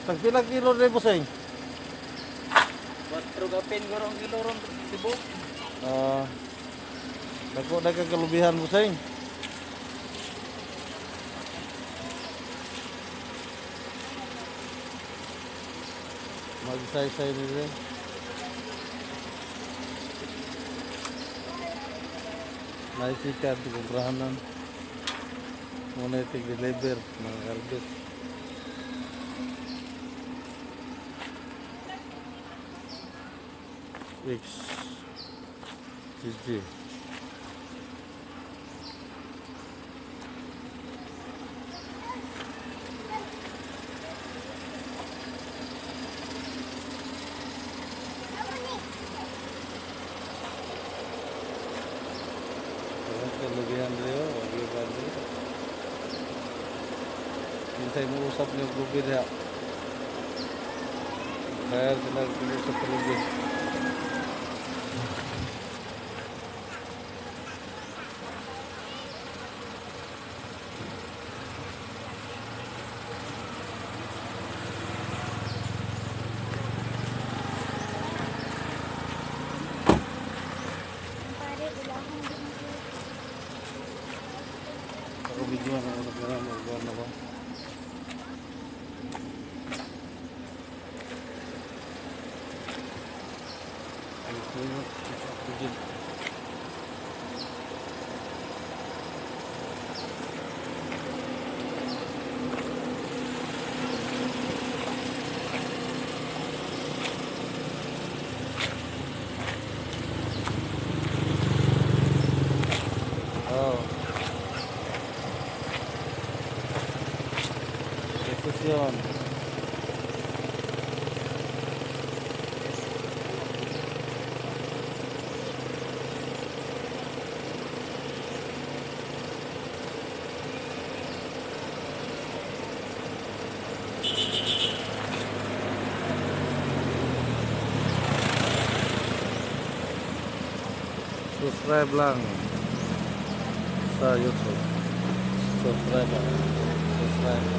Tagpila kilo rin, bossing? 4 kapin guro ang kilo ron tibo. Ah, dako na kang kalubihan, bossing. Magsaysay nila. Naisikat, kumprahanan. Muna itig deliver, mga karbis. X GG. Walang kalubihan rin, wag ba rin. Kinsay mo usap niyo lubi diha. Kaya sila usap sa lubi. Pare, ulahang din ko. Ako video na ako na mo na ba. Ay, sunod. Oh. Recepción. Subscribe lang sa YouTube. Subscribe lang. Subscribe.